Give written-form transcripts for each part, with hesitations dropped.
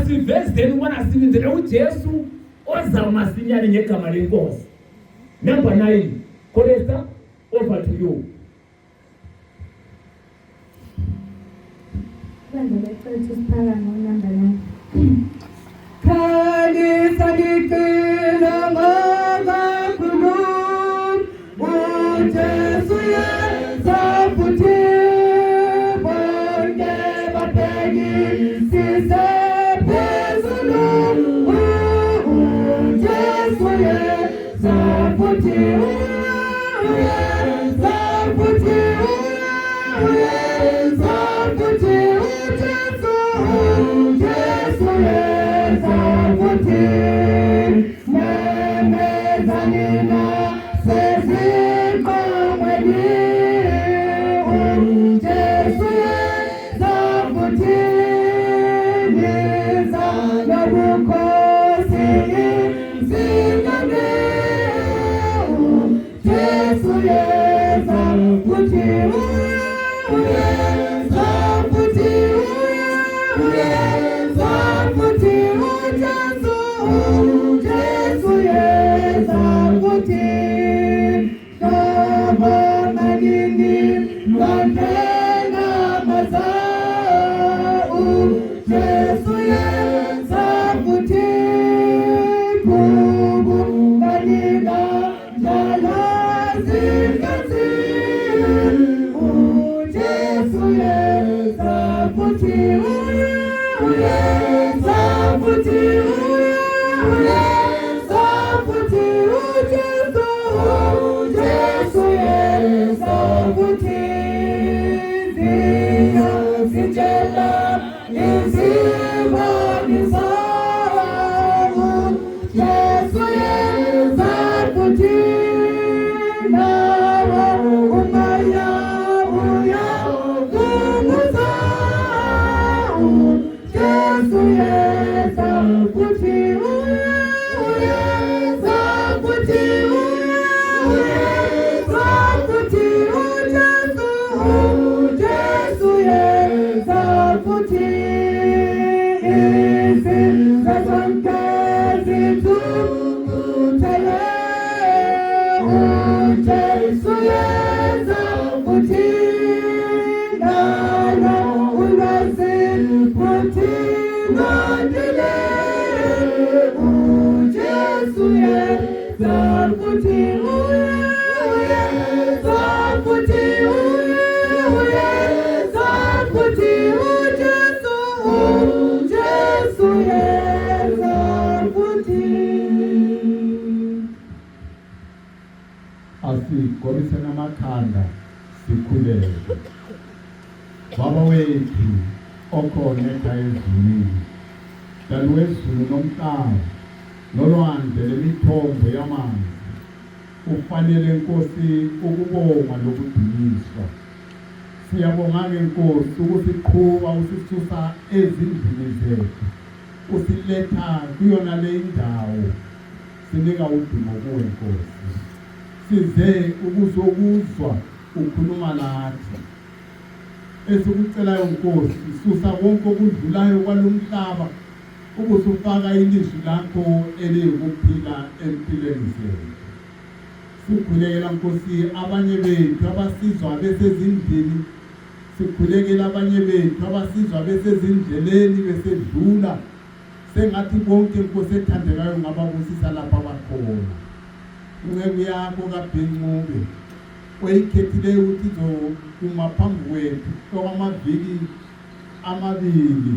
asivezeni ukubana silindele uJesu oza masinyane ngegama lenkosi. Number 9, Chorister, over to you. Number 9. Kali sadikila magapulun, Jesu Yesa puti, bonge bategi sise pesulun, Jesu Yesa puti, Yesa puti, Yesa puti, Jesu Yesa puti, memezanina seziko mweni, Jesu Yesa puti, niza nabukosi zingane, Jesu Yesa puti, Yesa puti, Yesa puti, Jesu Yesa puti, kama manini mwantena mazau, Jesu Yesa puti, kubunganika jala zingati, Jesu Yesa puti, Yesa puti, Yesa puti, Jesu Yesa puti, Dio sijela izimani zangu, Jesu Yesa puti, nawa umaya uya kumuzau, Jesu Yesa puti, Yesa puti, Yesa puti, Jesu Yesa puti, izinto zonke zithukuthele, Jesu Yesa puti, nalo ulwazi puti ngandile, Jesu Yesa puti, Yesa puti, Yesa puti, Jesu Yesa puti. Asikomise namakhanda sikhuleke. Baba wethu okhona ekhaya ezulwini, Dali wezulu nomhlaba nolwandle lemithombo yamanzi, ufanele Nkosi ukubonga lokudunyiswa. Siyabonga Nkosi ukusiqhuba usisusa ezindlini zethu, usiletha kuyona le indawo, sinika udumo kuwe Nkosi. Size ukuzokuzwa ukhuluma lathi. Esikucelayo Nkosi, susa konke okudlulayo kwalomhlaba, ubusufaka ilizwi lakho elikuphila empilweni zethu. Sikhulekela Nkosi abanye bethu abasizwa besezindlini, sikhulekela abanye bethu abasizwa besezindleleni besedlula, sengathi bonke Nkosi ethandekayo ngababusisa lapha bakhona. Unceku yakho kaBhenqube oyikhethile ukuthi izokuma phambi kwethu okwamaviki amabili,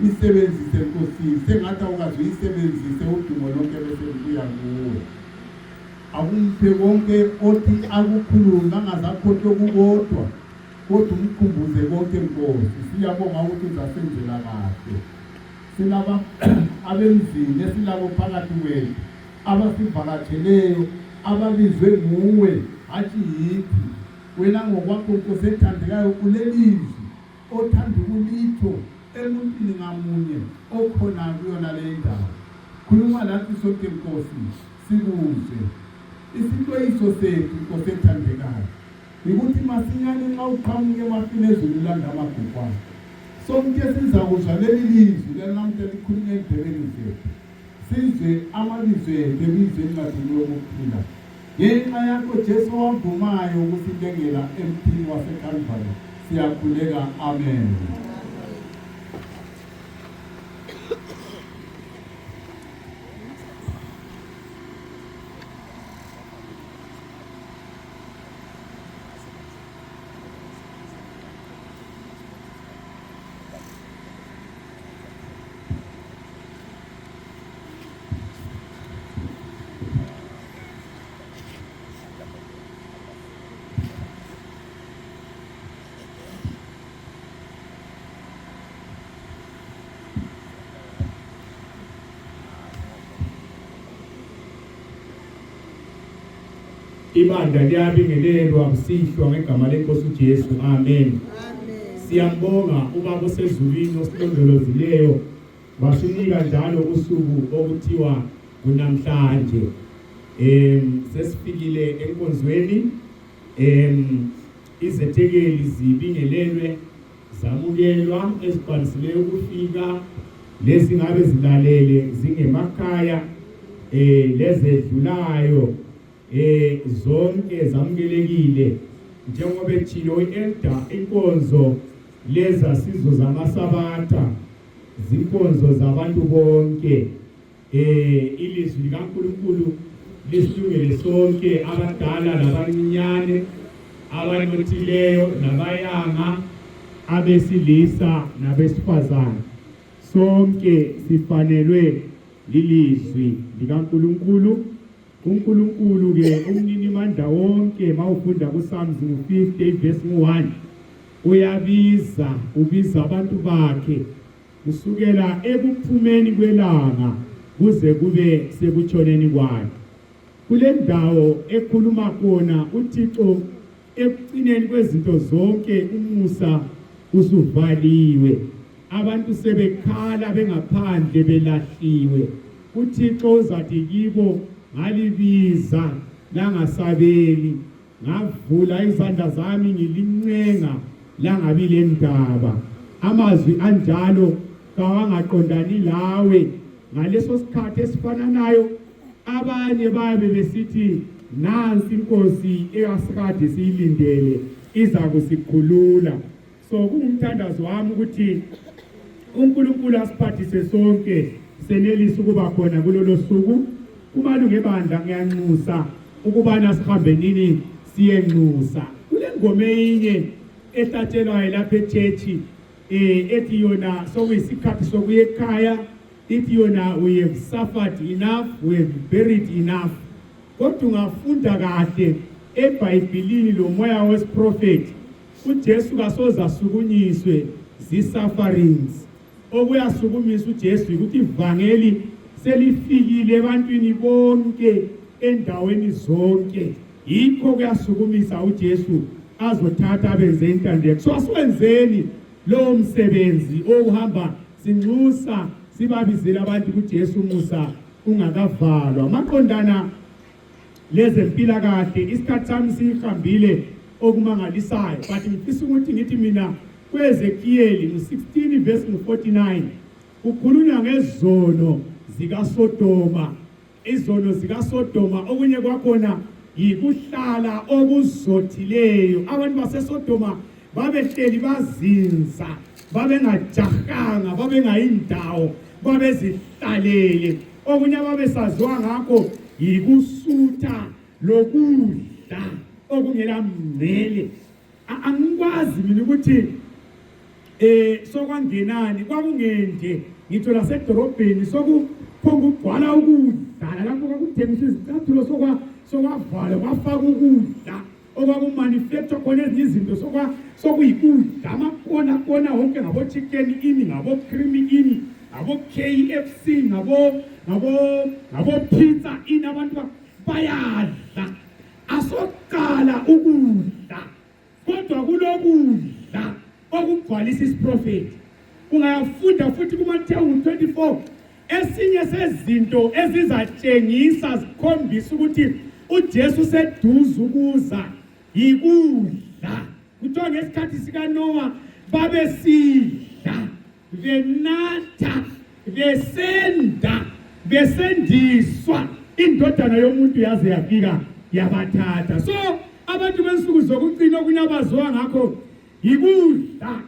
isebenzise Nkosi, sengathi awukazuyisebenzise udumo lonke bese lubuya kuwe. Akumphe konke othi akukhuluma angazakhohlwa kukodwa, kodwa umkhumbuze konke Nkosi. Siyabonga ukuthi uzasenzela kahle. Silaba abemzini esilabo phakathi kwethu abasivakatsheleyo, ababizwe nguwe hathi yithi. Wena ngokwakho Nkosi ethandekayo kulelizwi othanda ukulitho emuntwini ngamunye okhona kuyona le ndawo. Khuluma lathi sonke Nkosi, sikuzwe. Isixwayiso sethu Nkosi ethandekayo ukuthi masinyane nxa uqhamuke emafini ezulu landa amagubhwana, sonke sizakuzwa leli lizwi lelamhla likhulunywa endebeni zethu, sizwe amabizwe ethu ebizwe encwadini yokuphila. Ngenxa yakho Jesu owavumayo ukusibengela emthini waseKalvari, siyakhuleka. Amen. Ibandla liyabingelelwa kusihlwa ngegama lenkosi uJesu. Amen. Siyambonga ubaba osezulwini osilondolozileyo wasinika njalo usuku okuthiwa kunamhlanje. Sesifikile enkonzweni, izethekeli zibingelelwe zamukelwa ezibhalisileyo ukufika, lezi ngabe zilalele zingemakhaya lezedlulayo zonke zamukelekile njengoba ethilo uElda inkonzo leza sizo zamasabatha zinkonzo zabantu bonke. Ilizwi likaNkulunkulu lisilungele sonke, abadala nabancinyane, abanothileyo nabayanga, abesilisa nabesifazane, sonke sifanelwe lilizwi likaNkulunkulu. uNkulunkulu ke umnini mandla wonke mawufunda kuPsalms 50 verse 1 ubiza abantu bakhe kusukela ekuphumeni kwelanga kuze kube sekutshoneni kwakhe. Kule ndawo ekhuluma khona uThixo ekucineni kwezinto zonke umusa usuvaliwe, abantu sebekhala bengaphandle belahliwe. uThixo uzathi kibo, ngalibiza langasabeli, ngavula izandla zami ngilincenga langabile ndaba. Amazwi anjalo kawangaqondani lawe. Ngaleso sikhathi esifananayo abanye babe besithi nansi inkosi eyasikade siyilindele iza kusikhulula. So kungumthandazo wami ukuthi uNkulunkulu asiphathise sonke senelisa ukuba khona kulolo suku. Kumalungu ebandla ngiyanxusa ukubana sihambe nini siyenxusa. Kule ngoma enye ehlatshelwayo lapha echechi ethi yona sokuyisikhathi sokuya ekhaya, ithi yona we have suffered enough, we have buried enough. Kodwa ungafunda kahle eBhayibhelini lo moya wesiprofeti, uJesu kasoze asukunyiswe zi-sufferings. Okuyasukumisa uJesu ukuthi ivangeli selifikile ebantwini bonke endaweni zonke. Yikho kuyasukumisa uJesu azothatha abenze intandeko. So asiwenzeni lo msebenzi ohamba sinxusa sibabizela abantu kuJesu umusa ungakavalwa. Maqondana lezempilakahle isikhathi sami sihambile okumangalisayo, but ngifisa ukuthi ngithi mina kweZekiyeli 16 verse 49 kukhulunywa ngezono zikaSodoma. Izono zikaSodoma okunye kwakhona yikuhlala okuzothileyo. Abantu baseSodoma babehleli bazinza, babengajahanga, babengayindawo, babezihlalele. Okunye babesaziwa ngakho yikusutha lokudla okungela mngcele. Angikwazi mina ukuthi sokwangenani kwakungenje ngitho lasedorobheni sokuphonga ukugcwala ukudla lapho kwakuthengiswa izicathulo sokwavala kwafaka ukudla okwakumanufacture khona ezinye izinto sokuyikudla amakona wonke ngabo-chicken ini, ngabo-cream ini, ngabo-KFC, ngabo-pizza ini, abantu bayadla. Asoqala ukudla kodwa kulokudla okugcwalisa isiprofeti. Ungayafunda futhi kuMathewu 24 esinye sezinto ezizatshengisa zikhombisa ukuthi uJesu seduze ukuza yikudla. Kuthiwa ngesikhathi sikaNowa babesidla benatha, besenda, besendiswa indodana yomuntu yaze yafika yabathatha. So abantu bensuku zokucina okunyabaziwa ngakho yikudla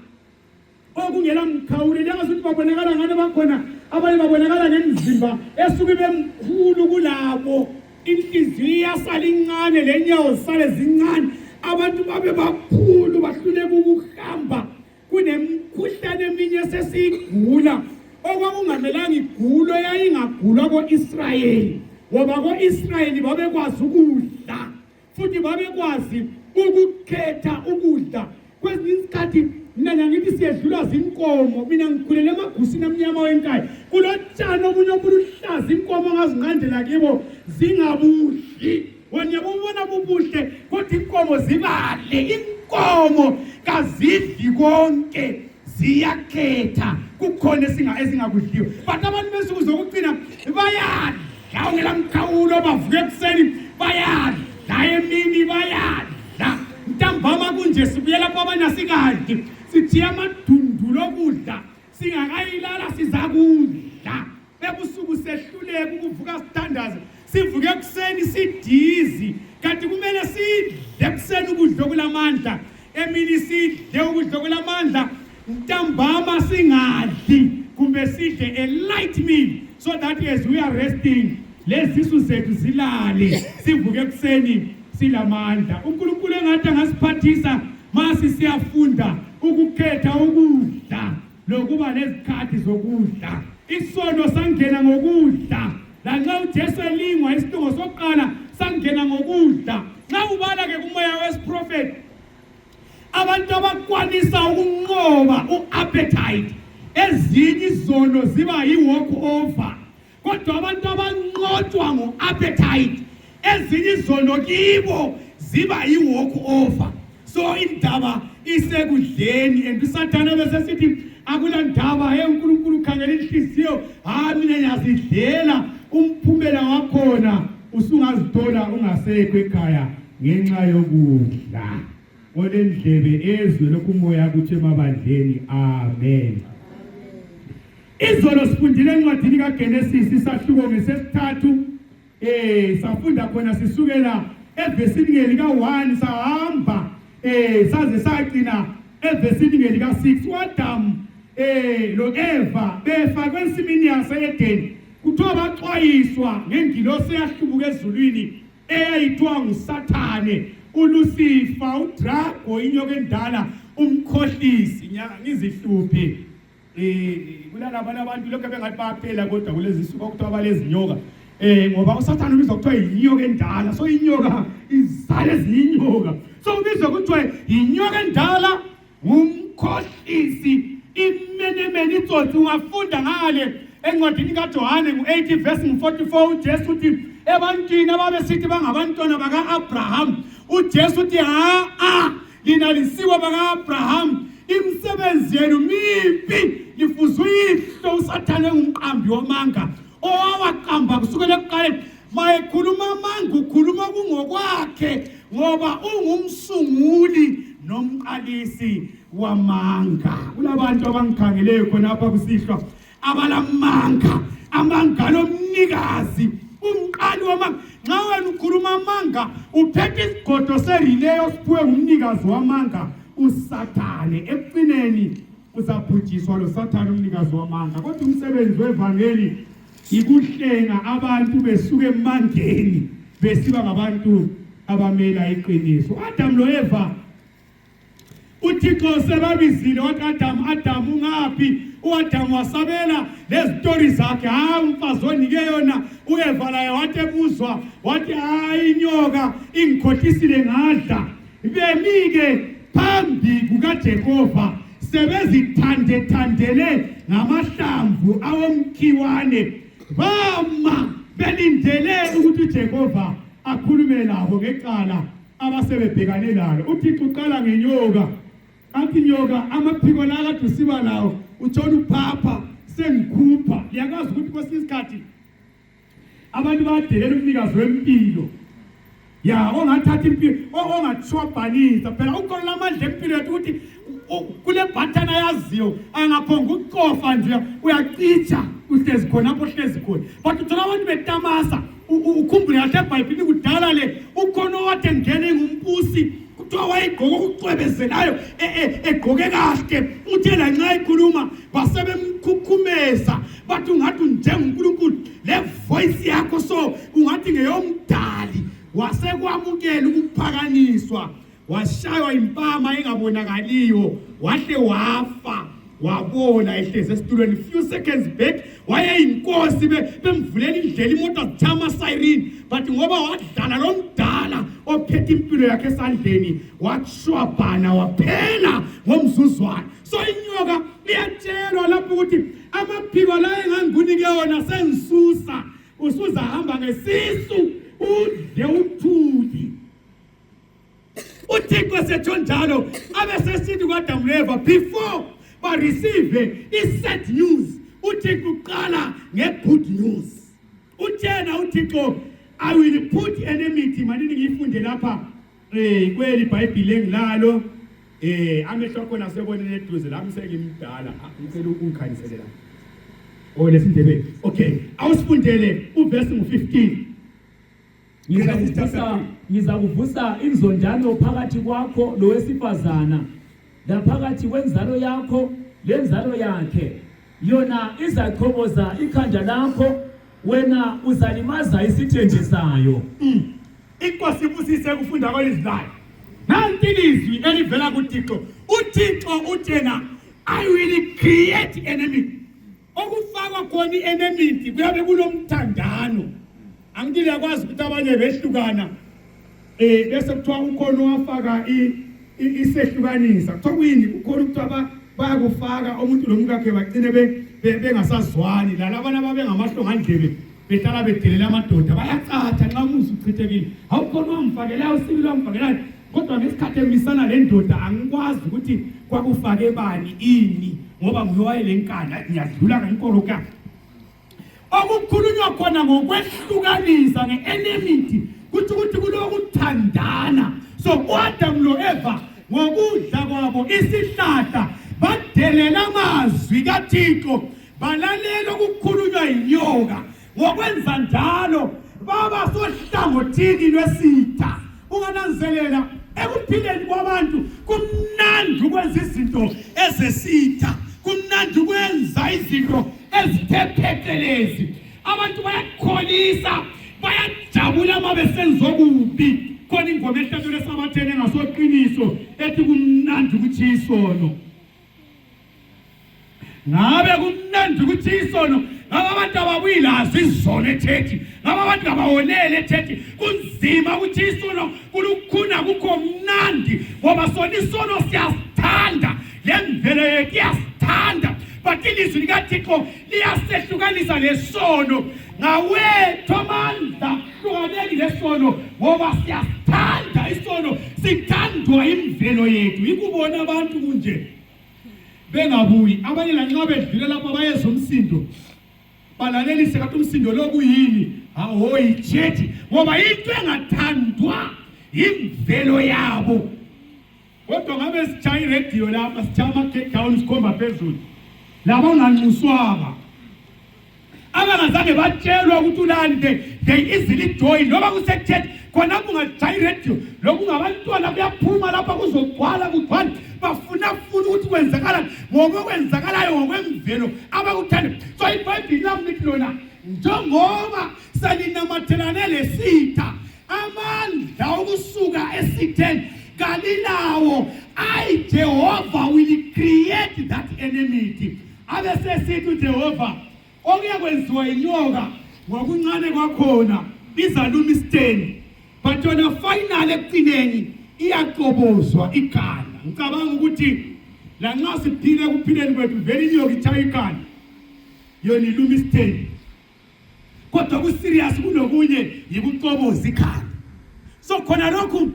okungela mkhawulo. Njengokuthi babonakala ngane bakhona abanye babonakala ngemizimba esuke bemkhulu kulabo, inhliziyo iyasala incane lenyawo zisale zincane, abantu babe bakhulu bahluleka ukuhamba. Kunemikhuhlane eminye sesiyigula okwakungamelanga igulo yayingagulwa ko-Israyeli, ngoba ko-Israyeli babekwazi ukudla futhi babekwazi ukukhetha ukudla. Kwesinye isikhathi mina ngithi siyedlulwa zinkomo, mina ngikhulele emagusini amnyama wenkayi, kulotshani obunye obuluhlaza inkomo ngazinqandela kibo zingabudli. Wena ubona bubuhle kodwa inkomo zibale. Inkomo kazidli konke, ziyakhetha, kukhona ezingakudliyo. But abantu besuku zokucina bayadla ongela mkhawulo, bavuka ekuseni bayadla, emini bayadla, ntambama kunje sibuye lapho abanye asikadli, sithi amadundulo okudla singakayilala sizakudla. Ebusuku sehluleka ukuvuka sithandaze, sivuke ekuseni sidizi, kanti kumele sidle ekuseni ukudla okulamandla, emini sidle ukudla okulamandla, ntambama singadli, kumbe sidle a light meal, so that as we are resting lezisu zethu zilale, sivuke ekuseni silamandla. uNkulunkulu engathi angasiphathisa masi siyafunda ukukhetha ukudla lokuba nezikhathi zokudla. Isono sangena ngokudla, lanxa uJesu elingwa isidingo sokuqala sangena ngokudla. Nxa ubala ke kumoya wesiprofeti, abantu abakwanisa ukunqoba u-appetite, ezinye izono ziba yi-walk over, kodwa abantu abanqotshwa ngu-appetite, ezinye izono kibo ziba yi-walk over. So indaba isekudleni, and uSathane besesithi akula ndaba uNkulunkulu khangela inhliziyo, mina ngiyazidlela, umphumela wakhona usungazithola ungasekho ekhaya ngenxa yokudla. Olendlebe ezwe lokhu umoya kuthi emabandleni. Amen. Izolo sifundile encwadini kaGenesis isahluko ngesesithathu, safunda khona sisukela evesini ngelika-1 sahamba saze sagcina evesini ngelika-6. uAdamu lo-Eva befakwe ensimini yase-Edeni, kuthiwa baxwayiswa ngengilosi eyahlubuka ezulwini eyayithiwa nguSathane, uLucifer, uDrago, inyoka endala, umkhohlisi. Ngizihluphe kulalaba abantu lokho bengathi bayaphela, kodwa kulezi suku okuthiwa balezinyoka, ngoba uSathane ubizwa kuthiwa yinyoka endala. So inyoka izale ezinye inyoka, so ubizwa kuthiwa yinyoka endala, umkhohlisi, imenemene, itsotsi. Ungafunda ngale encwadini kaJohane 8 verse 44, uJesu uthi ebantwini ababesithi bangabantwana baka-Abraham, uJesu uthi lina lisiwa baka-Abraham, imisebenzi yenu mibi, lifuze uyihlo. uSathane ngumqambi wamanga owawaqamba kusukela ekuqaleni. Mayekhuluma amanga ukhuluma kungokwakhe, ngoba ungumsunguli nomqalisi wamanga. Kulabantu abangikhangeleyo khonapha kusihlwa abalamanga, amanga lomnikazi, umqali wamanga. Nxa wena ukhuluma amanga uphethe isigodo serelay osiphiwe ngumnikazi wamanga, uSathane. Ekucineni uzabhujiswa lo Sathane umnikazi wamanga. Kodwa umsebenzi wevangeli ikuhlenga abantu besuke emangeni besiba ngabantu abamela iqiniso. uAdamu lo-Eva, uThixo sebabizile wathi Adamu ungaphi? uAdamu wasabela lezitori zakhe, umfazi onike yona. uEva laye wathi ebuzwa wathi inyoka ingikhohlisile ngadla. Bemi-ke phambi kukaJehova sebezithandethandele ngamahlamvu awomkhiwane, bama belindele ukuthi uJehova akhulume labo ngecala abasebebhekane lalo. uThixo uqala ngenyoka, athi nyoka, amaphiko la kade usiba lawo uthola uphapha sengikhupha. Liyakwazi ukuthi kwesinye isikhathi abantu bayadelela umnikazi wempilo, ongathatha impilo, ongatshwabhanisa. Phela ukhona lamandla empilo yethu ukuthi kule button ayaziyo angaphonga ukuqofa nje uyacitsha uhlezi khona apho hlezi khona but uthola abantu betamasa ukhumbule kahle eBhayibhelini kudala le ukhona owathi ngene ngumpusi kuthiwa wayegqoka ukucwebezelayo egqoke kahle uthe lanxa ekhuluma basebemkhukhumeza bathi ungathi njengoNkulunkulu le voice yakho so ungathi ngeyomdali wasekwamukela ukuphakanyiswa washaywa impama engabonakaliyo wahle wafa wabona ehleze esitulweni few seconds back wayeyinkosi bemvulela indlela imoto zithama siren but ngoba wadlala lo mdala ophethe impilo yakhe esandleni washwabhana waphela ngomzuzwana so inyoka liyatshelwa lapho ukuthi amaphiko la engangunike yona sengisusa usuza hamba ngesisu udle uthuli uThixo setho njalo abesesithi kwaDamu noEva before ba receive i-sad news uThixo uqala nge-good news uthena uThixo I will put enmity manini ngifunde lapha kweli iBhayibheli engilalo amehlo khona sebonene eduze la msekimdala ngicela ukungikhanyisele la lesindebele okay awusifundele uverse ngo15 Ngizakuvusa inzondano phakathi kwakho lowesifazana laphakathi kwenzalo yakho lenzalo yakhe yona izaqhoboza ikhanda lakho wena uzalimaza isithenje sayo. Inkosi ibusise kufunda kwelizwi nanti ilizwi elivela kuThixo uThixo uthena I will create enemy okufakwa khona enemy kuyabe kulomthandano angithi yakwazi ukuthi abanye behlukana bese kuthiwa ukhona wafaka isehlukanisa kuthiwa kuyini ukhona ukuthi bayakufaka umuntu lomkakhe bagcine bengasazwani lalabana ababengamahlongandlebe behlala bedelela amadoda bayacatha nxa umuzi uchithekile awukhona wamfakela usibili wamfakela kodwa ngesikhathi emisana le ndoda angikwazi ukuthi kwakufake bani ini ngoba ngiwayelenkana ngiyadlula ngenkolo ka okukhulunywa khona ngokwehlukanisa nge-enmity kuthi kulokuthandana so uAdamu noEva ngokudla kwabo isihlahla badelela amazwi kaThixo balalela ukukhulunywa inyoka ngokwenza njalo baba sohlangothini lwesitha ungananzelela ekuphileni kwabantu kumnandi ukwenza izinto ezesitha kumnandi ukwenza izinto ezithephekelezi abantu bayakholisa bayajabula uma besenza okubi khona ingoma ehlabelwe esabathene ngasoqiniso ethi kumnandi ukuthi isono ngabe kumnandi ukuthi isono ngaba abantu ababuyilazi izono ethethi ngaba abantu abawonele ethethi kunzima ukuthi isono kulukhuna kukho mnandi ngoba sona isono siyasithanda lemvelo yethu iyasithanda but ilizwi likaThixo liyasehlukanisa lesono ngawethu amandla hlukaneni lesono ngoba siyasithanda isono sithandwa imvelo yethu ikubona abantu kunje bengabuyi abanye lanxa bedlule lapho bayeza umsindo balalelise kathi umsindo lokuyini ahoyi jethi ngoba into engathandwa imvelo yabo kodwa ngabe sitshaya iradio lapha sitshaya ama-takedown sikhomba phezulu laba unganxuswanga abangazange batshelwa ukuthi ulani they easily join noba kusethethi khonapho ungatshaya iradio lokhu ngabantwana kuyaphuma lapha kuzogcwala kugcwala bafuna ukuthi kwenzakala ngoba kwenzakalayo ngokwemvelo abakuthanda so iBhayibheli lithi lona njengoba salinamathelane lesitha amandla okusuka esitheni kalilawo Jehovah will create that enmity abesesithi uJehova okuyakwenziwa inyoka ngokuncane kwakhona izaluma isitheni but yona final ekucineni iyaqobozwa ikhanda ngicabanga ukuthi la nxa siphile kuphileni kwethu vele inyoka ithaya ikhanda yona iluma isitheni kodwa ku-serious kunokunye yikuqoboza ikhanda so khona lokhu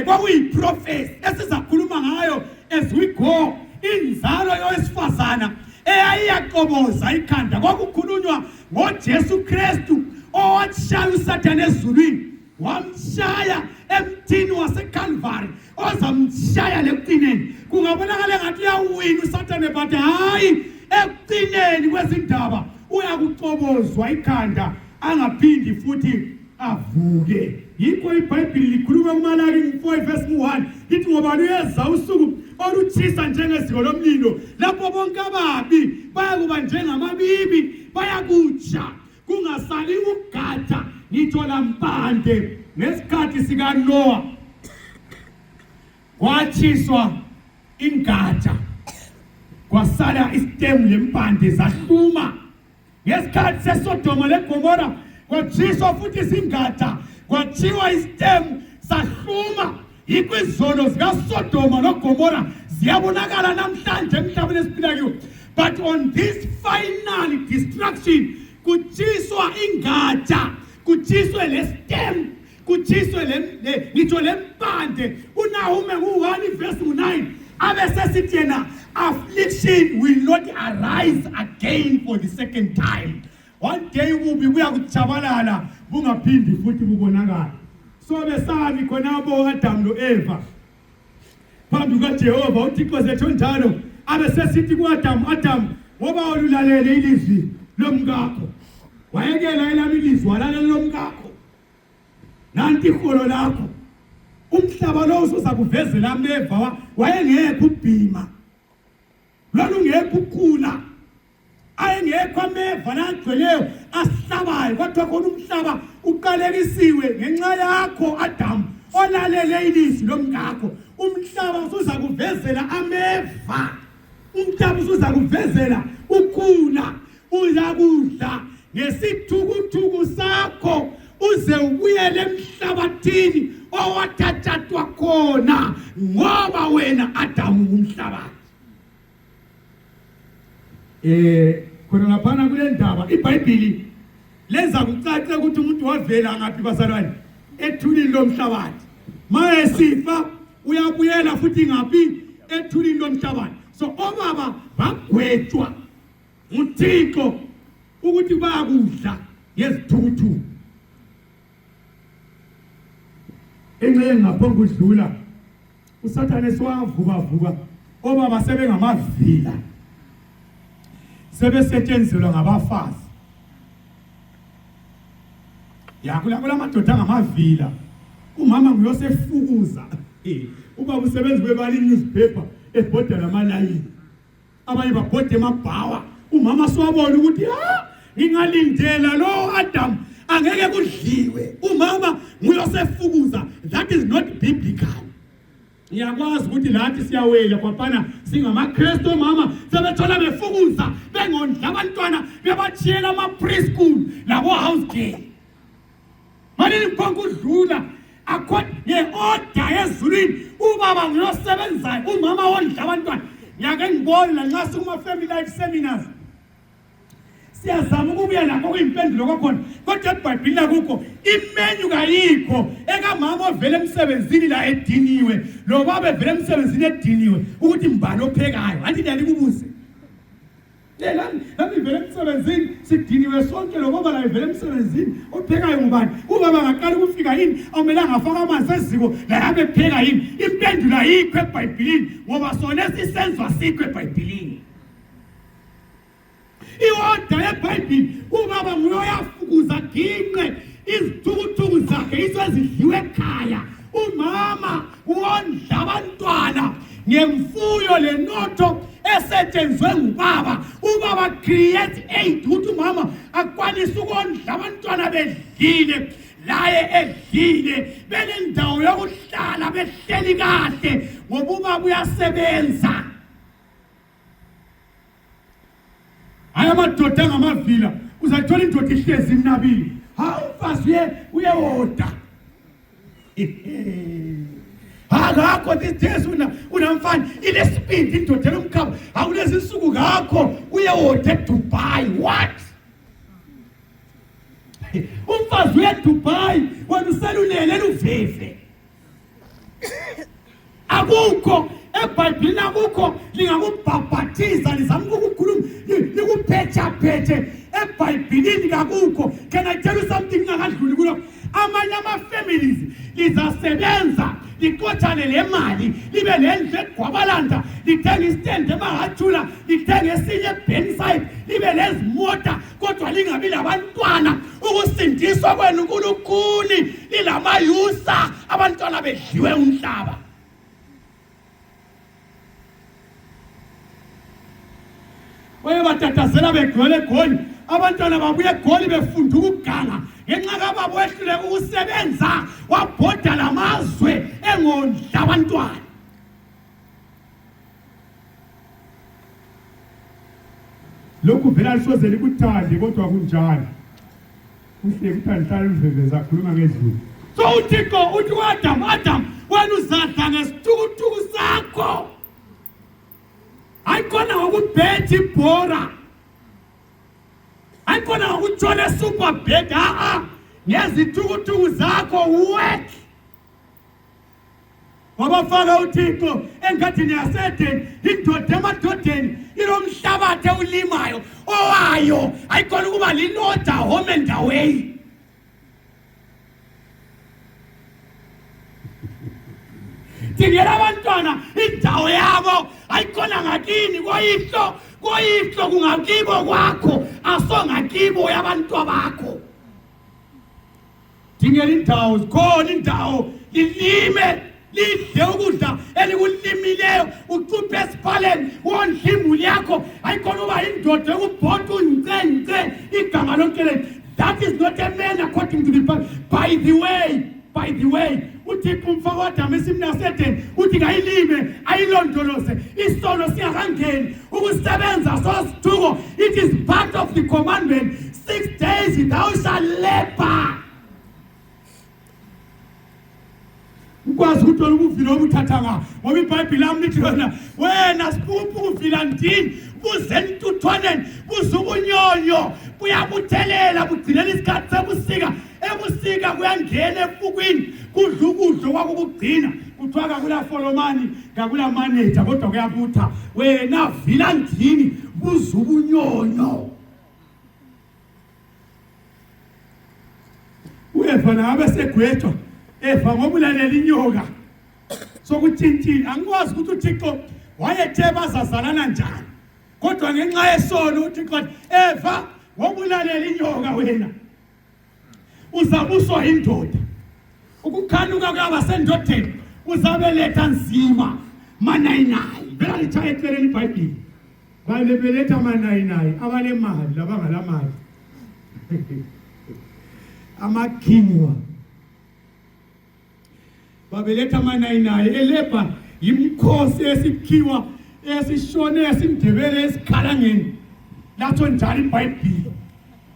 kwakuyiprofesi esizakhuluma ngayo as we go inzalo yowesifazana eyayiyaqoboza ikhanda kwakukhulunywa ngoJesu Kristu owatshaya uSathane ezulwini wamshaya emthini waseCalvary ozamshaya lekuqineni. Kungabonakala ngathi uyawina uSathane, but hayi, ekuqineni kwezindaba uyakucobozwa ikhanda angaphindi futhi avuke. Yikho iBhayibheli likhuluma kuMalaki 4:1 lithi ngoba luyeza usuku oluthisa njengeziko lomlilo lapho bonke ababi bayakuba njengamabibi bayakutsha kungasali ukugada ngitsho lampande. Ngesikhathi sikaNoah kwatshiswa ingada kwasala isitemu lempande zahluma. Ngesikhathi seSodoma leGomora kwatshiswa futhi izingada kwatshiwa isitemu sahluma. Yikho izono zikaSodoma noGomora ziyabonakala namhlanje emhlabeni esiphila kuwo. But on this final destruction kutshiswa ingada, kutshiswe lesitemu, kutshiswe ngitsho lempande. uNahume 1:9 abesesithi yena affliction will not arise again for the second time. One day ububi buyakutshabalala bungaphindi futhi bubonakala. So besami khonabo uAdam noEva phambi kaJehova. uThixo zethu njalo abesesithi kuAdam, Adam, ngoba ululalele ilizwi lomkakho, wayekela elami ilizwi walalela lomkakho, nanti iholo lakho. Umhlaba lo usuza kuvezela ameva wayengekho ubhima, lwalungekho ukhula, ayengekho ameva lagcweleyo asihlabayo. Kodwa khona umhlaba uqalekisiwe ngenxa yakho Adam olalele ilizwi lomkakho. Umhlaba usuza kuvezela ameva, umhlaba usuza kuvezela ukhula, uzakudla ngesithukuthuku sakho uze ubuyele emhlabathini owathathathwa khona ngoba wena Adam umhlabathi. Khona laphana kule ndaba iBhayibheli lenza kucace ukuthi umuntu wavela ngaphi bazalwane, ethulini lomhlabathi. Maye sifa uyabuyela futhi ngaphi, ethulini lomhlabathi. So obaba bagwetshwa uThixo ukuthi bayakudla ngezithukuthuku. Engceke ngaphonga udlula uSathane siwavuka obaba sebengamavila, sebesetshenzelwa ngabafazi. Yakula madoda ngamavila, umama nguyosefukuza. Ubaba usebenza kwebali newspaper ebhoda lamalayini, abanye babhode emabhawa. Umama siwabona ukuthi ngingalindela lo Adam angeke kudliwe. Umama nguyosefukuza. That is not biblical. Ngiyakwazi ukuthi lathi siyawela kwaphana singamaKristu mama sebethola befukuza bengondla abantwana bebachiyela ama-preschool labo house girl. Manje niphonga udlula akho nge-order ezulwini ubaba nguyosebenzayo, umama wondla abantwana. Ngiyake ngibone lanxa sikuma-family life seminars siyazama ukubuya nakho kuyimpendulo kwakhona, kodwa eBhayibhelini lakukho imenyu kayikho ekamama ovela emsebenzini la ediniwe lo baba evela emsebenzini ediniwe ukuthi mbani ophekayo. Anti ndiyalikubuze lami vele emsebenzini sidiniwe sonke, lo baba la evela emsebenzini ophekayo ngubani? Ubaba ngaqala ukufika yini awumelanga afaka amanzi eziko la yabe pheka yini? Impendulo ayikho eBhayibhelini ngoba sona esisenzwa sikho eBhayibhelini. Iwodwa yeBhayibheli ubaba nguyoyafukuza ginqe izithukuthuku zakhe isezidliwe ekhaya. Umama wondla abantwana ngemfuyo lenotho esetshenzwe ngubaba. Ubaba create aid ukuthi umama akwanise ukondla abantwana bedlile, laye edlile, benendawo yokuhlala behleli kahle ngoba ubaba uyasebenza. Aya madoda ngamavila uzathola indoda ihlezi inabili. Umfazi uyewoda. Akakho these days unamfana ilesibindi indoda lomkhaba. Akulezi insuku kakho uyewoda eDubai. What? Umfazi uyeDubai wena uselulele luveve. Akukho eBhayibhelini, akukho lingakubhabhathiza lizama ukukhuluma likuphethe eBhayibhelini kakukho. Can I tell you something ngakadluli kulokho? Amanye ama-families lizasebenza liqothane le mali libe lendlu eGwabalanda lithenga isitende eMahathula lithenga esinye eBenside libe lezimota kodwa lingabi labantwana ukusindiswa kwenu uNkulunkulu lilamayusa abantwana bedliwe umhlaba. Oye batatasela begcwele eGoli abantwana babuye eGoli befunda ukuganga ngenxa kababa wehluleka ukusebenza wabhoda lamazwe engondla abantwana. Lokhu vela lisozeli kuthande kodwa kunjalo. Kuhle kuthanda limveveza akhuluma ngezulu. So uThixo uthi uAdam, Adam wena uzadla ngesitukutuku sakho. Ayikona ngokubheja ibhora. Ayikona ngokuthola super bed ngezitukutuku zakho work. Wabafaka uThixo engathini yasedeni indoda emadodeni inomhlabathe ulimayo owayo ayikona ukuba linoda home and away. Tingela abantwana indawo yabo ayikona ngakini koyihlo kungakibo kwakho asongakibo yabantwana bakho. Tingela indawo zikhona indawo lilime lidle ukudla elikulimileyo ucuphe esiphaleni wondla imuli yakho ayikona uba indoda ekubhoda uncence igama lonke leli. That is not a man according to the Bible. By the way uThixo umfaka uAdam esimini yasedeni uthi kayilime ayilondoloze isono singakangeni ukusebenza sosithuko. It is part of the commandment. 6 days thou shalt labor. Ukwazi ukuthola ubuvila obuthathanga ngoba iBhayibheli lami lithi wena wena sipuphu uvila ndini buze entuthwaneni buze ubunyonyo buyabuthelela bugcinela isikhathi sebusika ebusika kuyangena efukwini kudla ukudla kwakho kugcina kuthiwa kakula folomani kakula manager kodwa kuyabutha wena vila ndini buze ubunyonyo. Ueva nabe segwetshwa Eva ngobulalela inyoka sokutshintshile angikwazi ukuthi uThixo wayethe bazazalana njani kodwa ngenxa yesono uThixo Eva ngobulalela inyoka wena uzabuswa indoda ukukhanuka kwabasendodeni uzabeletha nzima manayinayi vela lithaye eceleni iBhayibheli babeletha manayinayi abanemali labangalamali amakhiwa babeletha manayinayi elebha imkhosi esikhiwa esishone esimdebele esikhalangeni latho njalo iBhayibheli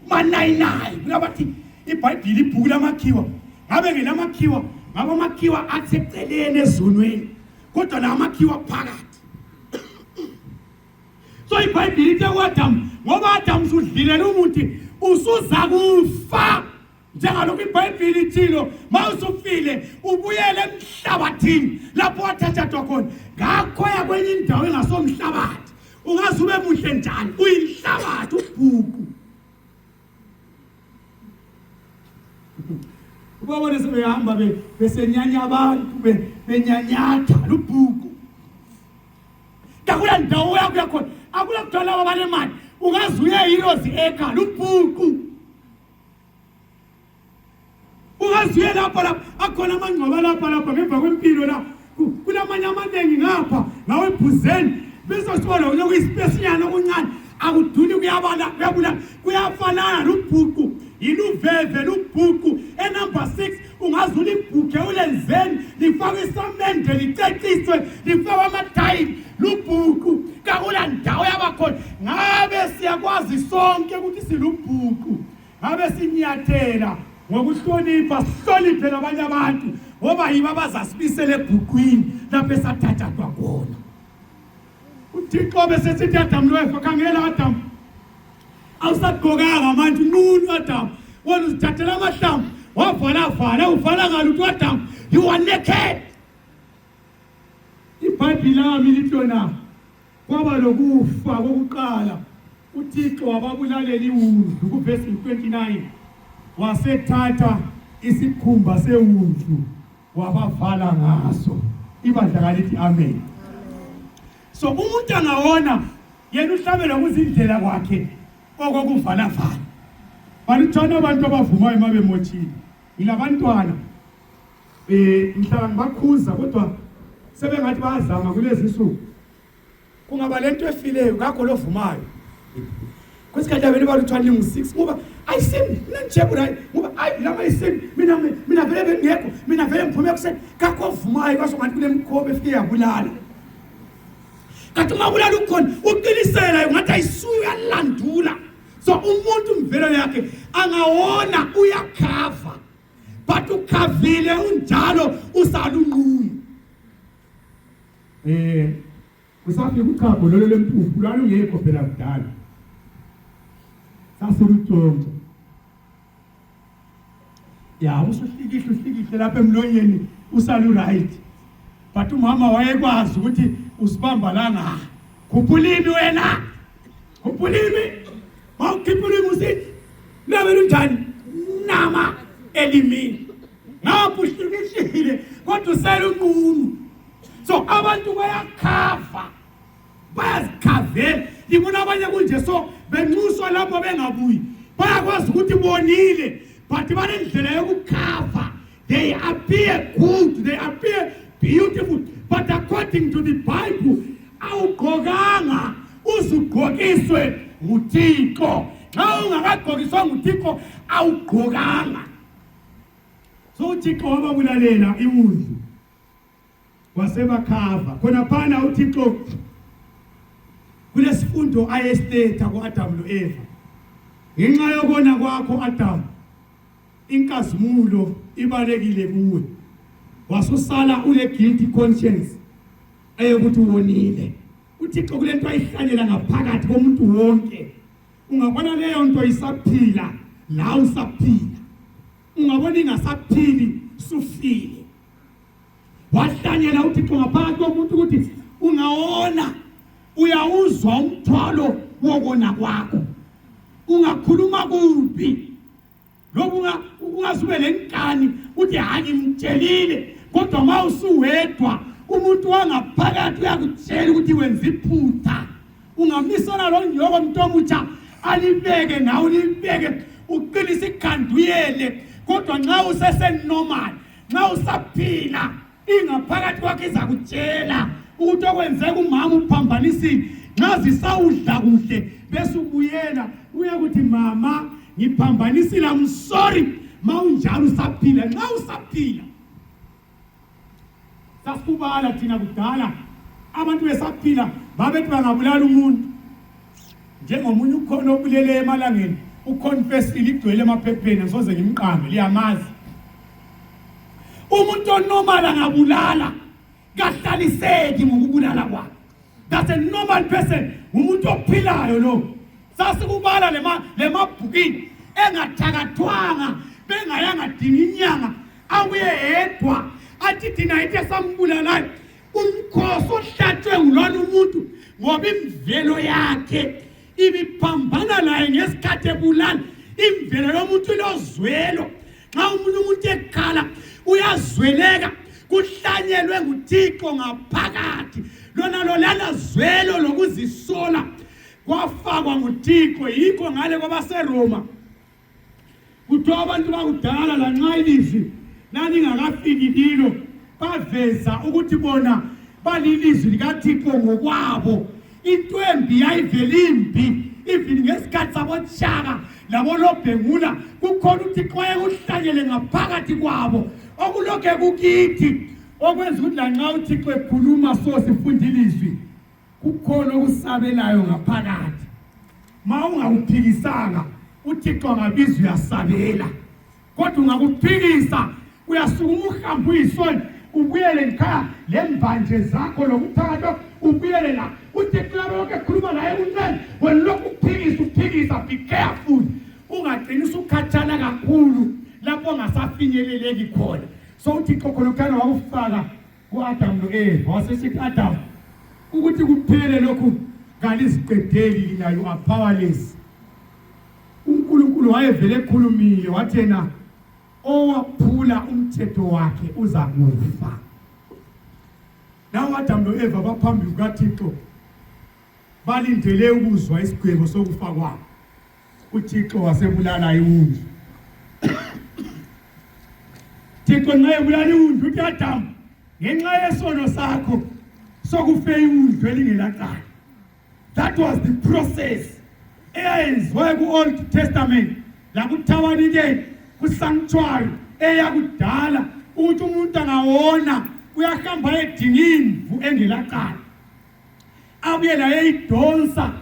manayinayi kunabathi iBhayibheli ibhuku lamakhiwa ngabe ngelamakhiwa ngaba amakhiwa aseceleni ezonweni kodwa la amakhiwa phakathi. So iBhayibheli ithi uAdam ngoba uAdam usudlilela umuthi usuza kufa njengalokho iBhayibheli ithilo mawusufile ubuyele emhlabathini lapho wathathwa khona ngakho ya kwenye indawo engasomhlabathi ungaze ube muhle njani uyinhlabathi ubhuku. Ubabone sebehamba besenyanya abantu benyanyatha lubhuku kakula ndawo yakho yakhona akula kuthola abanemali ungaze uye Heroes Acre lubhuku ungaziye lapha akhona amangcoba lapha ngemva kwempilo la kunamanye amaningi ngapha nawe eBhuzeni bese sibona ukuyisipesinyana okuncane akuduli kuyabala kuyabula kuyafanana lubhuku yiluveve lubhuku enumber 6 ungazula ibhuke ulenzeni lifakwe isamende liceciswe lifakwe amathayi lubhuku kakula ndawo yabakhona ngabe siyakwazi sonke ukuthi silubhuku ngabe sinyathela ngokuhlonipha sihloniphe nabanye abantu ngoba yibo abazasibisela ebhukwini lapho esathathwa khona. uThixo bese sithi Adam loEva khangela Adam awusagqokanga manje nqunu Adam wena uzithathela amahlamvu wavala uvala ngalo Adam you are naked. iBhayibheli lami lithi yona kwaba lokufa kokuqala uThixo wababulalela iwundlu kuverse 29 wasethatha isikhumba sewundlu wabavala ngaso. Ibandla kalithi amen. So umuntu angawona yena uhlabela kuzindlela kwakhe okokuvala vala. Balithona abantu abavumayo mabemothile. Yilabantwana mhlawumbe ngibakhuza kodwa sebengathi bayazama kulezi insuku. Kungaba lento efileyo ngakho lovumayo. Kwesikhathi abeli baluthwala ngu6 ngoba ayisimi mina njebula ngoba lama ayisimi mina vele bengekho mina vele ngiphume kuseni ngakho ovumayo kwaso ngathi kunemkhobe efike yabulala. Kanti mabulala ukhona uqinisela ngathi ayisuya yalandula. So umuntu mvelo yakhe angawona uyakhava but ukhavile unjalo usalunqunu. Kusafika uchago lolo lempuphu lwalungekho phela kudala. Sasulutsonto. Ya usuhlikihle lapha emlonyeni usalu right. But umama wayekwazi ukuthi usibamba la nga. Kuphulimi wena. Kuphulimi. Mawukhipulimi usithi nabe lunjani nama elimini. Ngaphuhlikihle kodwa usalunqunu. So abantu bayakhava. Bayazikhavela. Ngibona abanye kunje so benxuswa lapho bengabuyi. Bayakwazi ukuthi bonile but banendlela yokukhava. They appear good, they appear beautiful, but according to the Bible awugqokanga uzugqokiswe nguThixo. Xa ungakagqokiswa nguThixo awugqokanga. So uThixo wababulalela iwundlu wasebakhava khona phana uThixo kulesifundo ayesithetha ku-Adam lo-Eva. Ngenxa yokona kwakho Adam inkazimulo ibalekile kuwe. Wasusala ule guilty conscience eyokuthi wonile. uThixo kulento ayihlanyela ngaphakathi komuntu wonke. Ungabona leyo nto isaphila la usaphila. Ungabona ingasaphili sufile. Wahlanyela uThixo ngaphakathi komuntu ukuthi ungawona uyawuzwa umthwalo wokona kwakho. Ungakhuluma kubi. Lokhu ungasuke lenkani uthi hayi ngimtshelile kodwa mawusuwedwa umuntu wangaphakathi uyakutshela ukuthi wenza iphutha. Ungamisana lo nyoko mntomutsha alibeke nawe ulibeke uqinisa ikhanduyele kodwa nxa usesenormal nxa usaphila ingaphakathi kwakhe izakutshela ukuthi okwenzeka umama uphambanisile. Nxa zisawudla kuhle bese ubuyela uyakuthi mama ngiphambanisile I'm sorry mawunjalo usaphila. Nxa usaphila sasibala thina kudala abantu besaphila babethi bangabulala umuntu njengomunye ukhona obulele emalangeni uconfess iligcwele emaphepheni soze ngimqambe liyamazi. Umuntu onormal angabulala kahlaliseki ngokubulala kwakhe. That's a normal person. Umuntu ophilayo lo. Sasikubala lemabhukini engathakathwanga bengayanga dinga inyanga abuye yedwa athi thina ithe sambulalayo umkhosi ohlatshwe ngulona umuntu ngoba imvelo yakhe ibiphambana naye ngesikhathi ebulala. Imvelo yomuntu ilozwelo. Nxa umuntu ekhala uyazweleka kuhlanyelwe nguThixo ngaphakathi. Lona lolana zwelo lokuzisola kwafakwa nguThixo. Yikho ngale kwabaseRoma kuthiwa abantu bakudala lanxa ilizwi lalingakafiki kilo baveza ukuthi bona balilizwi likaThixo ngokwabo. Into embi yayivele imbi even ngesikhathi saboTshaka laboLobhengula kukhona uThixo ayekuhlanyele ngaphakathi kwabo okulokhe kukithi okwenza ukuthi lanxa uThixo ekhuluma so sifunda ilizwi kukhona okusabelayo ngaphakathi. Ma ungawuphikisanga uThixo angabizwa uyasabela kodwa ungakuphikisa uyasukuma uhambe uyisoni ubuyele ekhaya lembanje zakho lokuthakatho ubuyele la uThixo lokho ekhuluma naye kuncane wena lokhu uphikisa be careful ungagcina usukhathala kakhulu lapho ongasafinyeleleki khona. So uThixo khona wakufaka ku-Adam lo-Eva wasesithi Adam ukuthi kuphele lokhu kaliziqedeli nayo you are powerless. uNkulunkulu wayevele ekhulumile wathi yena owaphula umthetho wakhe uza kufa. Nawo Adamu noEva baphambi kukaThixo balindele ukuzwa isigwebo sokufa kwabo. uThixo wasebulala iwundlu. Thixo nxa ebulala iwundlu uthi Adamu, ngenxa yesono sakho sokufe iwundlu elingelacala. That was the process eyenziwe ku-Old Testament lakuthabanikeli ku-sanctuary eyakudala ukuthi umuntu angawona uyahamba edingini engelacala. Abuye laye eyidonsa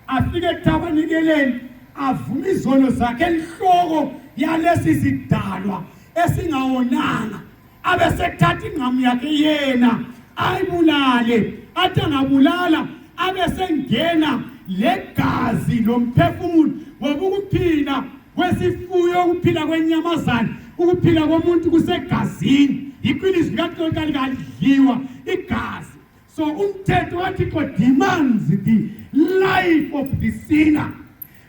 afike ethabanikeleni avume izono zakhe enhloko yalesi sidalwa esingawonanga, abesethatha ingqamu yakhe yena ayibulale. Athi angabulala abesengena legazi lomphefumulo ngoba ukuphila kwesifuyo, ukuphila kwenyamazana, ukuphila komuntu kusegazini. Iqiniso likaNkulunkulu kalidliwa igazi. So umthetho waThixo demands the life of the sinner.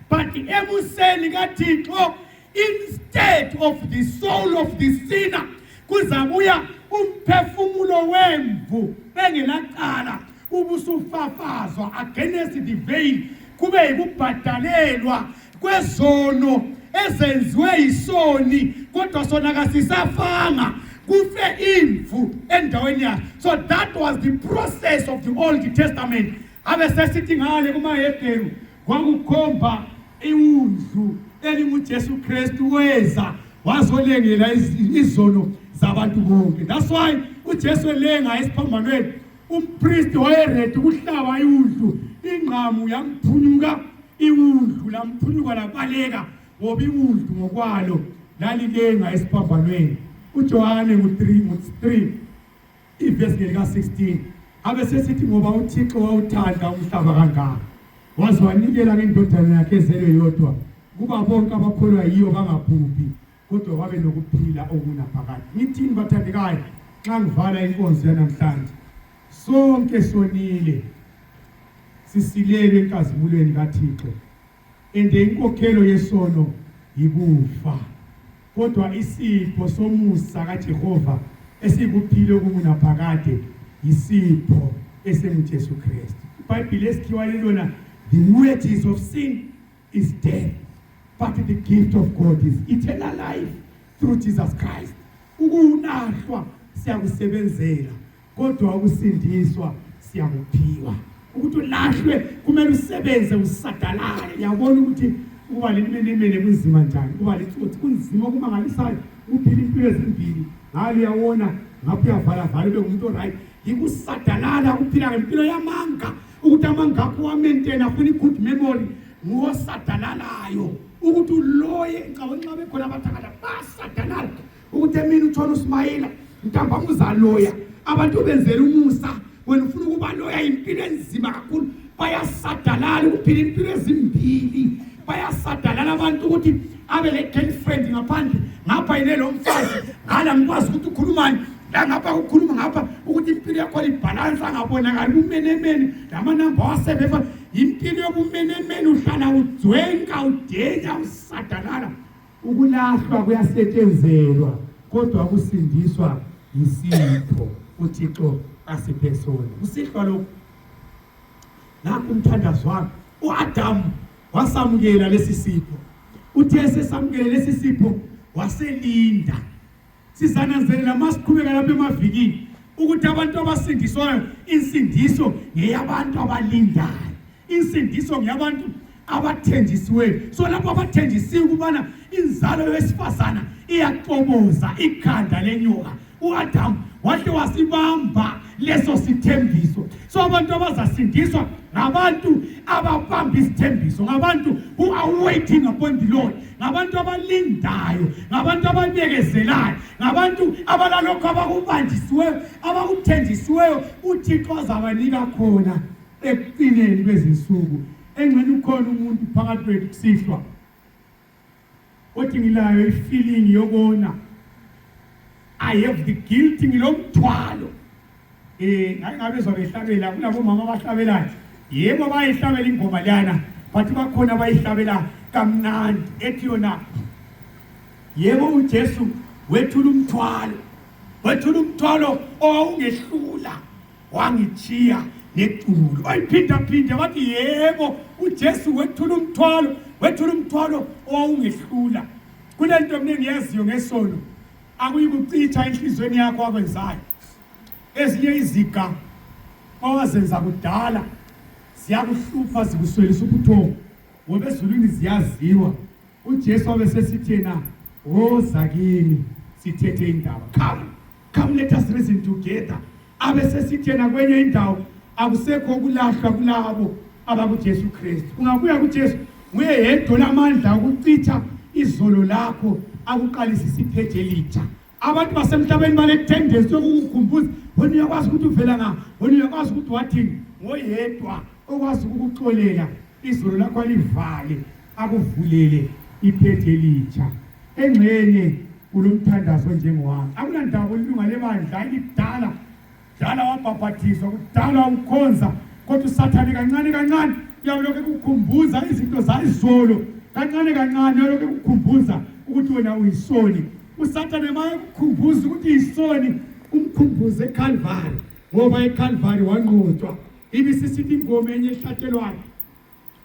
But emuseni kaThixo, instead of the soul of the sinner, kuzabuya umphefumulo wemvu engelacala ubusufafazwa against the veil, kube yikubhadalelwa kwezono ezenziwe yisoni, kodwa sona kasisafanga kufe imvu endaweni yakhe. So that was the process of the Old Testament. Abesesithi ngale kumaHebheru kwakukhomba iwundlu elinguJesu Kristu weza wazolengela izono zabantu bonke. That's why uJesu elenga esiphambanweni, umpristi wayeredi ukuhlaba iwundlu, ingqamu yamphunyuka iwundlu lamphunyuka labaleka ngoba iwundlu ngokwalo lalilenga esiphambanweni. uJohane 3 ivesi lika-16 abesesithi ngoba uThixo wawuthanda umhlaba kangaka waze wanikela ngendodana yakhe ezelwe yodwa kuba bonke abakholwa yiyo bangabhubhi kodwa babe nokuphila okunaphakade. Ngithini bathandekayo xa ngivala inkonzo yanamhlanje? Sonke sonile, sisilele enkazimulweni kaThixo, ende inkokhelo yesono yikufa. Kodwa isipho somusa kaJehova esikuphile okunaphakade yisipho esenguJesu Kristu. iBhayibheli esikhiwa lelona, the wages of sin is death, but the gift of God is eternal life through Jesus Christ. Ukunahlwa siyakusebenzela, kodwa ukusindiswa siyakuphiwa. Ukuthi ulahlwe kumele usebenze usadalale. Yabona ukuthi kuba lemenemene kunzima njani, kuba letsotsi kunzima okumangalisayo, uphila impilo ezimbili ngalo uyawona ngapha uyavala ube umuntu oright. Yikusadalala ukuphila ngempilo yamanga, ukuthi amanga akho wamaintain afuna i-good memory ngosadalalayo, ukuthi uloye ngicabanga nxa bekhona abathakala basadalala ukuthi emini uthola uSmayila ntambama uzaloya abantu benzela umusa. Wena ufuna ukuba loya impilo enzima kakhulu, bayasadalala ukuphila impilo ezimbili. Bayasadalala abantu ukuthi abe le girlfriend ngaphandle, ngapha yile lo mfazi ngala ngikwazi ukuthi ukhulumani la ngapha ukukhuluma ngapha, ukuthi impilo yakho ibalance angabonakali umenemene lamanamba wasebefa. Impilo yobumenemene uhlala udzwenka udenya usadalala. Ukulahlwa kuyasetshenzelwa kodwa ukusindiswa yisipho uThixo asiphe sona. Kusihlwa lokho nakho umthandazo wakhe uAdamu wasamukela lesi sipho. Uthe esesamukele lesi sipho waselinda. Sizananzelela masiqhubeka lapha emavikini ukuthi abantu abasindiswayo, insindiso ngeyabantu abalindayo, insindiso ngeyabantu abathenjisiweyo. So lapho abathenjisiwe ukubana inzalo yesifazana iyaxoboza ikhanda lenyoka, uAdamu wahle wasibamba leso sithembiso. So abantu abazasindiswa ngabantu ababamba isithembiso, ngabantu who are waiting upon the Lord, ngabantu abalindayo, ngabantu ababekezelayo, ngabantu abalalokho abakubanjisiweyo, abakuthenjisiweyo uThixo azabanika khona ekucineni kwezinsuku. Engxenye ukhona umuntu phakathi kwethu kusihlwa othi ngilayo ifeeling yokona, I have the guilt, ngilomthwalo. Ngabezwa behlabela kulabo mama abahlabelayo, yebo bayihlabela ingoma lana, but bakhona bayihlabela kamnandi ethi yona yebo uJesu wethula umthwalo owawungehlula wangichiya neculo. Ayiphinda wathi yebo uJesu wethula umthwalo owawungehlula. Kulento mina ngiyaziyo ngesono akuyikucitha enhlizweni yakho akwenzayo. Ezinye iziga owazenza kudala ziyakuhlupha zikuswelisa ubuthongo ngoba ezulwini ziyaziwa. uJesu wabesesithena woza kimi sithethe indaba. Come let us reason together. Abesesithena kwenye indawo akusekho ukulahlwa kulabo abakuJesu Kristu. Ungabuya kuJesu nguye yedwa lamandla ukucitha izolo lakho akuqalisisa ipheje elitsha. Abantu basemhlabeni balekutendensi yokukukhumbuza wena uyakwazi ukuthi uvela nga, wena uyakwazi ukuthi wathini. Ngoyedwa okwazi ukukuxolela izolo lakho alivale akuvulele ipheje elitsha. Engxenye kulomthandazo njengowami akunandaba olunga lebandla elidala dala wabhabhathizwa kudala ukhonza kodwa uSathane kancane uyaloke ukukhumbuza izinto zayizolo kancane uyaloke ukukhumbuza ukuthi wena uyisoni. uSathane maye kukhumbuza ukuthi isoni umkhumbuze eCalvary ngoba eCalvary wanqotshwa. Ibisisithi ingoma enye ehlatshelwayo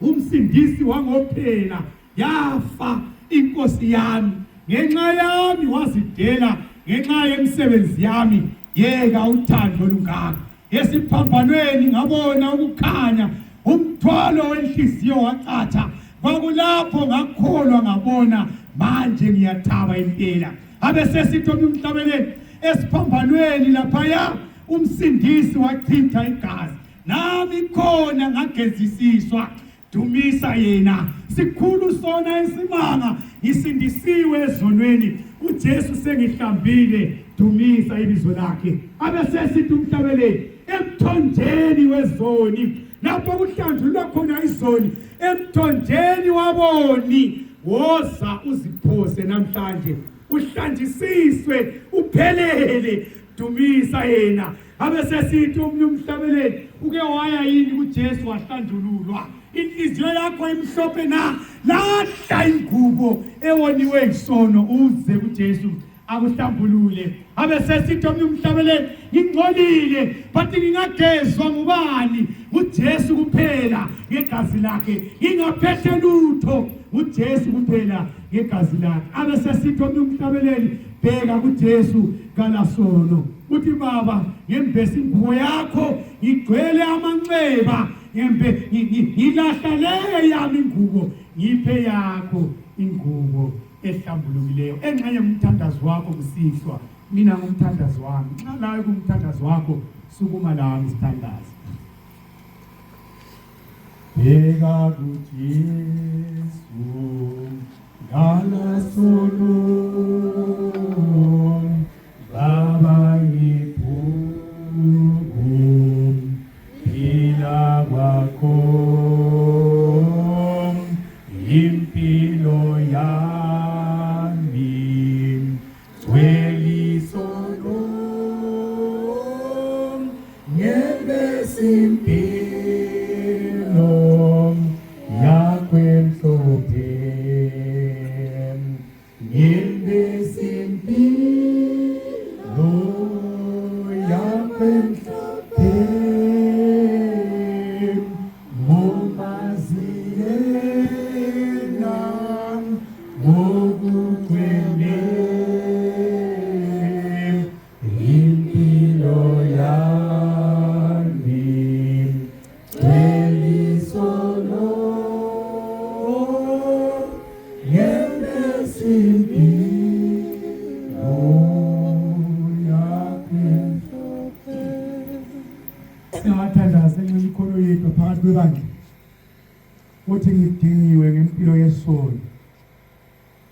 umsindisi wangophela yafa inkosi yami ngenxa yami wazidela ngenxa yemsebenzi yami yeka uthando lungaka. Esiphambanweni ngabona ukukhanya umthwalo wenhliziyo wacatsha kwakulapho ngakholwa ngabona manje ngiyathaba impela. Abesesithi umhlabeleni esiphambanweni laphaya umsindisi wachitha igazi nami khona ngagezisiswa. Dumisa yena sikhulu sona esimanga ngisindisiwe ezonweni uJesu sengihlambile dumisa ibizo lakhe. Abesesithi umhlabeleni emthonjeni wezoni lapho kuhlanjulwa khona izoni emthonjeni waboni woza uziphose namhlanje uhlanjisiswe uphelele dumisa yena. Abesesithi umhlabeleni uke waya yini kuJesu wahlanjululwa inhliziyo yakho imhlophe na lahla ingubo ewoniwe isono uze kuJesu akuhlambulule. Abesesithi umhlabeleni ngingcolile but ngingagezwa ngubani uJesu kuphela ngegazi lakhe ngingaphethe lutho uJesu kuphela ngegazi lakhe. Abesesithi umhlabeleni bheka kuJesu kalasono uthi baba ngembesa ingubo yakho igcwele amanxeba ngembe ngilahla le yami ingubo ngiphe yakho ingubo ehlambulukileyo. Engxenye umthandazo wakho kusihlwa mina ngumthandazo wami nxa layo kumthandazo wakho sukuma lami sithandaze. Bheka kuJesu kalasono baba yiphupho phila kwakho impilo yami twelisono ngembesimpilo yakho emhlophe ngembesimpilo yakho emhlophe ngomaziyena ngokugcwele impilo yami twelisono ngembesimpilo yakho emhlophe. Singathandaza ngikholwa yethu phakathi kwebandla uthi ngidingiwe ngempilo yesono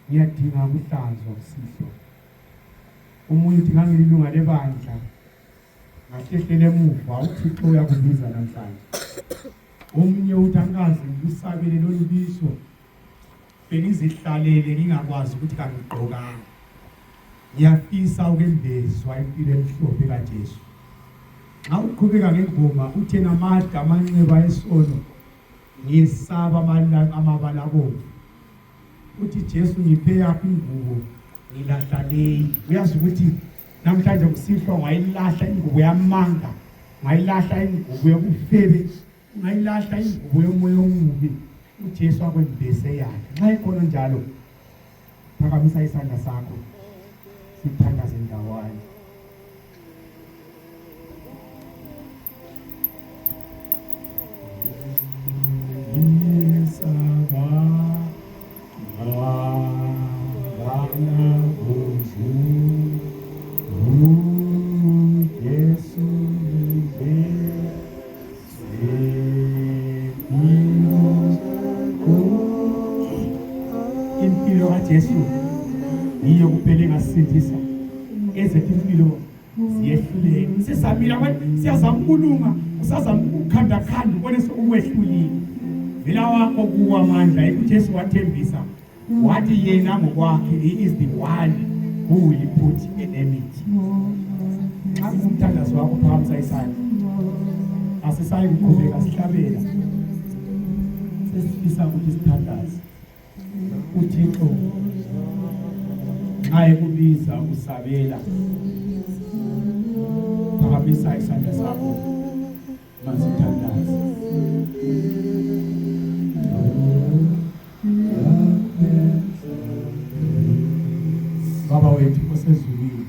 ngiyadinga ukuhlanzwa kusihlwa. Umuntu uthi ngangililunga lebandla ngahlehlele emuva uThixo uyakubiza namhlanje. Omunye uthi angazi ngisabele lolu bizo bengizihlalele ngingakwazi ukuthi kangigqokanga. Ngiyafisa ukembezwa impilo emhlophe kaJesu. Nxa uqhubeka ngengoma uthena amade amanxeba esono ngiyesaba amabala bomvu uthi Jesu ngiphe yaphi ingubo ngilahla leyi. Uyazi ukuthi namhlanje kusihlwa ngayilahla ingubo yamanga, ngayilahla ingubo yobufebe, ngayilahla ingubo yomoya omubi. uJesu akwembese yakhe. Nxa ikhona njalo, phakamisa isandla sakho sithandaze ndawonye. Impilo kaJesu yiyo kuphela engasindisa, ezethu impilo ziyehluleke. Sisamile abantu siyazama ukulunga, usazama ukukhandakhanda ubone sokwehlulile. Vela wakho kuwa amandla uJesu wathembisa wathi yena ngokwakhe he is the one who will put an enmity. Nxa umthandazo wakho phambi isandla, asisayi kuqhubeka sihlabela, sesifisa ukuthi sithandaze uThixo nxa ekubiza usabela. Phakamisa isandla sakho masithandaze. Baba wethu osezulwini,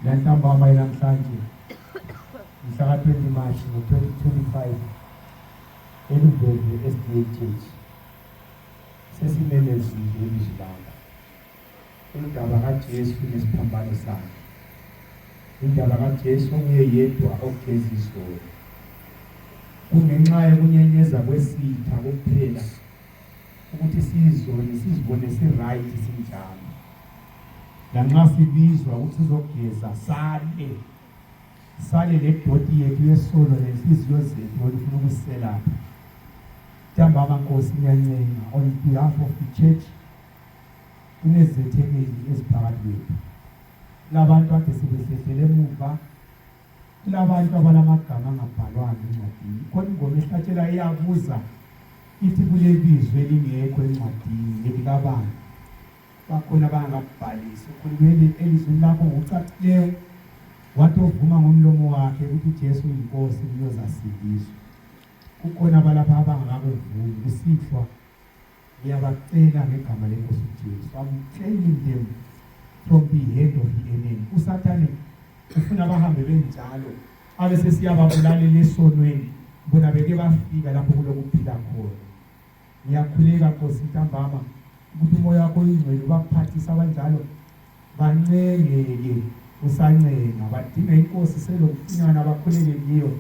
lantambama namhlanje mhla ka-20 March 2025 eLubebe SDA Church sesimemezile ilizwi lakho. Indaba kaJesu nesiphambano sakhe, indaba kaJesu onguye yedwa ogeza izono. Kungenxa yokunyenyeza kwesitha kuphela ukuthi sizone sizibone si-right sinjalo. Lanxa sibizwa ukuthi sizogeza sale ledoti yethu yesono nenhliziyo zethu olufuna ukuselapha. Ntambama Nkosi ngiyancenga on behalf of the church, kunezethekeli eziphakathi kwethu, labantu ade sebehlehlele emuva, kulabantu abalamagama angabhalwanga encwadini. Khona ingoma ehlatshela iyabuza ithi kule bizwe elingekho encwadini elikabani, bakhona abangakubhalisi. Ukhulumele elizweni lakho ngokucacileyo, wathi ovuma ngomlomo wakhe ukuthi uJesu uyinkosi uyozasindiswa. Kukhona abalapha abangakuvumi isihlwa, ngiyabacela ngegama lenkosi uJesu. I'm claiming them from the hand of the enemy. Usathane ufuna bahambe benjalo, abe sesiyababulalela esonweni, bona beke bafika lapho kulokuphila khona. Ngiyakhuleka Nkosi ntambama ukuthi umoya wakho oyingcwele ubaphathisa abanjalo, bancengeke usancenga, badinga inkosi selokufinyana abakhuleke kiyo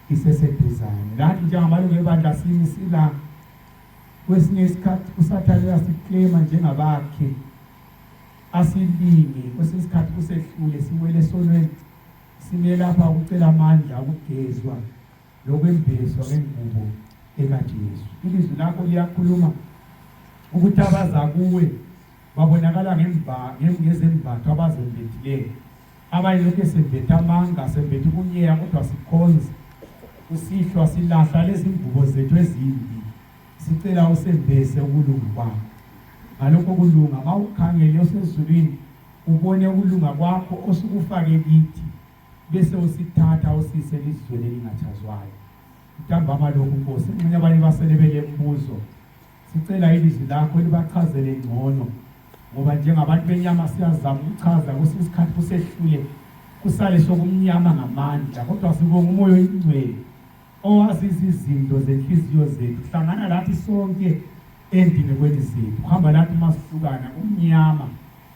iseseduzane. Lathi njengamalungu ebandla simi sila, kwesinye isikhathi usathane uyasiklema njengabakhe, asilinge kwesinye isikhathi kusehlule siwele esonweni, sime lapha ukucela amandla ukugezwa lokwembeswa ngengubo ekaJesu. Ilizwi lakho liyakhuluma ukuthi abaza kuwe babonakala ngezembatho abazembethileyo. Abanye lokhu sembethe amanga, sembethe ubunyeya, kodwa sikhonza usihlwa silahla lezi ngubo zethu ezimbi, sicela usembese ukulunga kwakho. Ngalokho kulunga mawukhangele osezulwini ubone ukulunga kwakho osukufake kithi, bese usithatha usise elizweni elingathazwayo. Ntambama lokhu Nkosi, ngenye abanye baselebele embuzo, sicela ilizwi lakho libachazele ngcono, ngoba njengabantu benyama siyazama ukuchaza kwesinye isikhathi kusehlule kusale sokumnyama ngamandla, kodwa sibonga umoya oyingcwele owazi izinto zenhliziyo zethu. Hlangana lathi sonke endini kweni zethu, kuhamba lathi masihlukana kumnyama,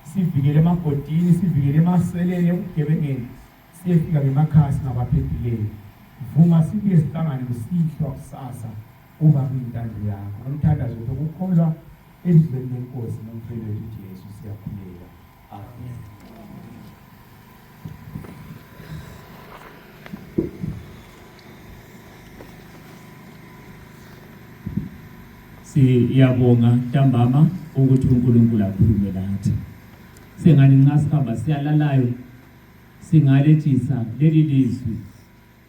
sivikele emagodini, sivikele emaseleni ebugebengeni, siyefika ngemakhaya singabaphephileyo. Vuma sibuye sihlangane kusihlwa kusasa uba kuyintando yakho. Nomthandazo wokukholwa elizweni lenkosi nomfelo wethu uJesu siyakhulela. Amen. Siyabonga ntambama ukuthi uNkulunkulu akhulume lathi. Sengani nxa sihamba siyalalayo singaletshisa leli lizwi,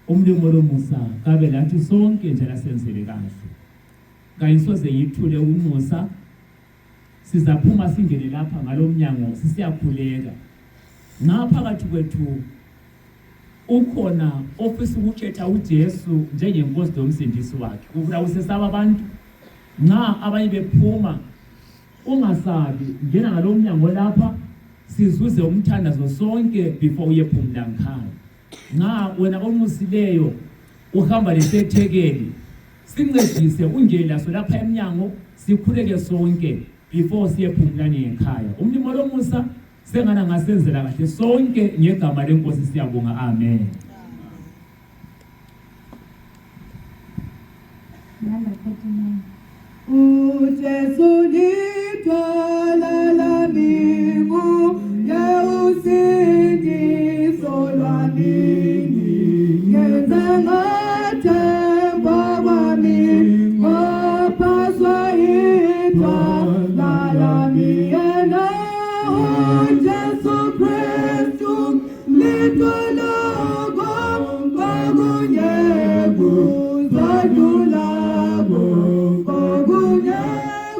umlimo lomusa kabe lathi sonke nje lasenzele kahle. Kayisoze yithule umusa sizaphuma singene lapha ngalomnyango sisiyakhuleka. Ngaphakathi kwethu ukhona ofisa ukukhetha uJesu njengenkosi lomsindisi wakhe. Ukula usesaba abantu nxa abanye bephuma ungasabi ngena ngalomnyango lapha sizuze umthandazo sonke before uyephumula ngikhaya. Nxa wena omusileyo uhamba lesethekeli sincedise ungene laso lapha emnyango sikhuleke sonke before siyephumula ngekhaya. Umlimo lomusa sengana ngasenzela kahle sonke ngegama lenkosi siyabonga. Amen. uJesu litwala lamigu yeusindiso lwamini yenza ngathemba kwami ngophaswa itwala lami yena uJesu Kristu litwala kwakunye kuzodulabo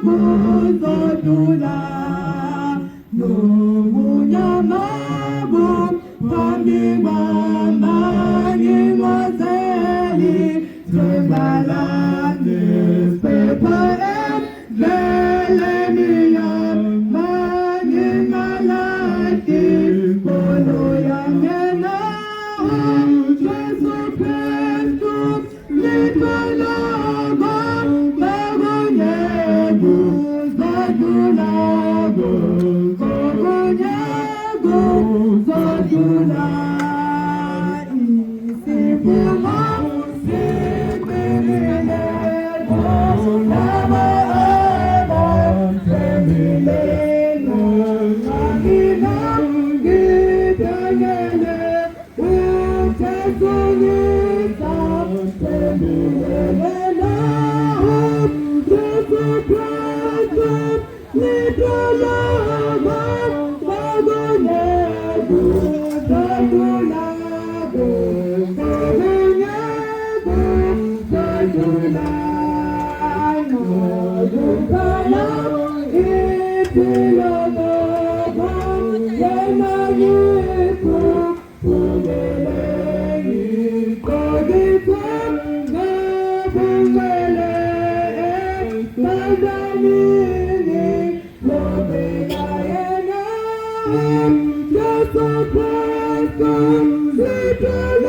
kuzodula nobunyamabu phambi kwamanye ngozeli thembalane siphepha endleleni yamanye ngalahli nkolo yangena uJesu Kristu litwala Yes,